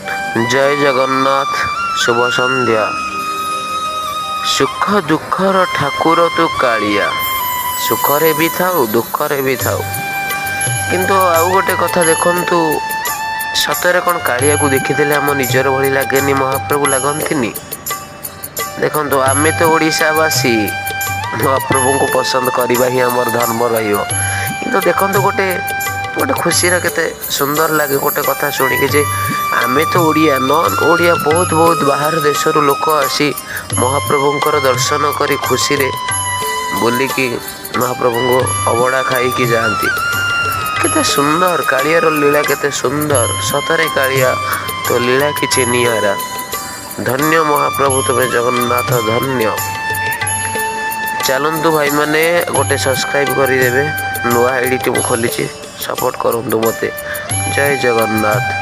ଜୟ ଜଗନ୍ନାଥ, ଶୁଭ ସନ୍ଧ୍ୟା। ସୁଖ ଦୁଃଖର ଠାକୁର ତୁ କାଳିଆ, ସୁଖରେ ବି ଥାଉ, ଦୁଃଖରେ ବି ଥାଉ। କିନ୍ତୁ ଆଉ ଗୋଟେ କଥା ଦେଖନ୍ତୁ, ସତରେ କ'ଣ କାଳିଆକୁ ଦେଖିଦେଲେ ଆମ ନିଜର ଭଳି ଲାଗେନି? ମହାପ୍ରଭୁ ଲାଗନ୍ତିନି? ଦେଖନ୍ତୁ, ଆମେ ତ ଓଡ଼ିଶାବାସୀ, ମହାପ୍ରଭୁଙ୍କୁ ପସନ୍ଦ କରିବା ହିଁ ଆମର ଧର୍ମ ରହିବ। କିନ୍ତୁ ଦେଖନ୍ତୁ, ଗୋଟେ ଗୋଟେ ଖୁସିର କେତେ ସୁନ୍ଦର ଲାଗେ ଗୋଟେ କଥା ଶୁଣିକି ଯେ ଆମେ ତ ଓଡ଼ିଆ, ନନ୍ ଓଡ଼ିଆ, ବହୁତ ବହୁତ ବାହାର ଦେଶରୁ ଲୋକ ଆସି ମହାପ୍ରଭୁଙ୍କର ଦର୍ଶନ କରି ଖୁସିରେ ବୁଲିକି ମହାପ୍ରଭୁଙ୍କୁ ଅବଢ଼ା ଖାଇକି ଯାଆନ୍ତି। କେତେ ସୁନ୍ଦର କାଳିଆର ଲୀଳା, କେତେ ସୁନ୍ଦର। ସତରେ କାଳିଆ, ତୋ ଲୀଳା କିଛି ନିଆରା। ଧନ୍ୟ ମହାପ୍ରଭୁ ତୁମେ ଜଗନ୍ନାଥ, ଧନ୍ୟ। ଚାଲନ୍ତୁ ଭାଇମାନେ, ଗୋଟେ ସବସ୍କ୍ରାଇବ୍ କରିଦେବେ। ନୂଆ ଆଇଡ଼ିଟି ମୁଁ ଖୋଲିଛି, ସପୋର୍ଟ କରନ୍ତୁ ମୋତେ। ଜୟ ଜଗନ୍ନାଥ।